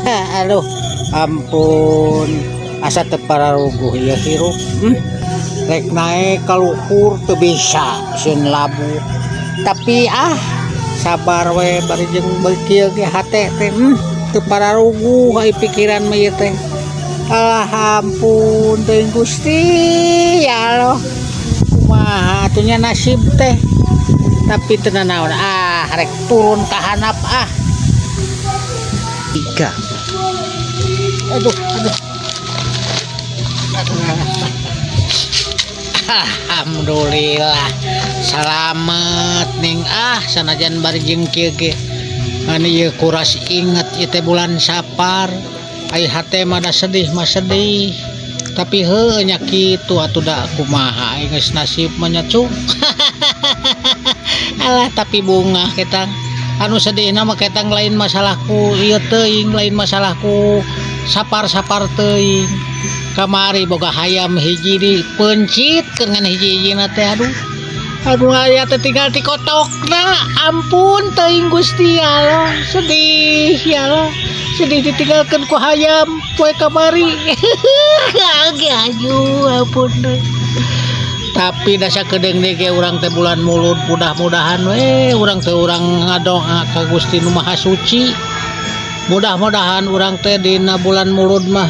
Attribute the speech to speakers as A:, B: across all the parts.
A: Aduh ampun asa teu pararuguh ieu hirup. Rek naek ka luhur teu bisa sieun labuh. Tapi ah sabar we bari jeung kieu ge hate teh teu pararuguh ai pikiran mah ieu teh. Alah ampun teuing Gusti ya Allah. Kumaha atuh nya nasib teh. Tapi teu nanaon ah rek turun ka handap ah.
B: 3.
A: Aduh aduh. Alhamdulillah salamet ning ah sanajan bari jeung kieu ge ngan ieu kuras inget ieu teh bulan Sapar ai hate mah da sedih mah sedih tapi heuh nya kitu atuh da kumaha geus nasib mah nya cung. Alah tapi bungah ketang anu sedihna mah ketang lain masalahku ieu teuing lain masalahku sapar-sapar teuing. Kamari boga hayam hiji di pencit dengan hiji-hijina teh aduh aduh aya teh tinggal tikotokna ampun teuing Gusti Allah sedih ya Allah sedih ditinggalkeun ku hayam poe kamari. Aduh ampun tapi dasa kedeung deui ge urang teh bulan Mulud mudah-mudahan we urang teh urang ngadoa ka Gusti Nu Maha Suci mudah-mudahan urang teh dina bulan Mulud mah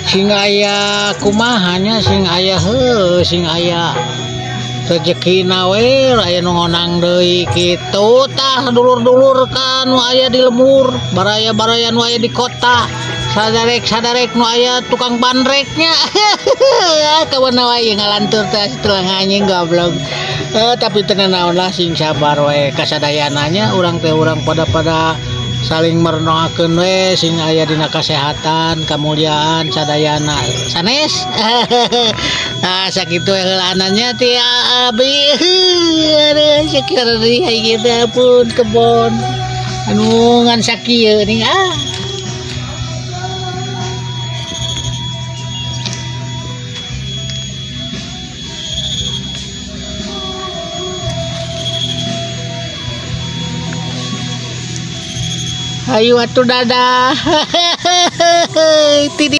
A: sing aya kumaha nya sing aya heuh sing aya rezekina we aya nu ngonang deui kitu tah dulur-dulur ka nu aya di lembur baraya-baraya nu aya di kota sadarek-sadarek nu aya tukang bandreknya. Kawana wae ngalantur teh setelah anjing goblok. Tapi teu nanaon lah sing sabar we kasadayana nya urang teh urang pada saling mernoakeun we sing aya dina kasehatan kamuliaan sadayana sanes. Nah sakitu heulaannya ti abi aduh sakieu deui ai kitu ampun kebon anu ngan sakieu ning ah. Ayo atuh dadah. Tidak.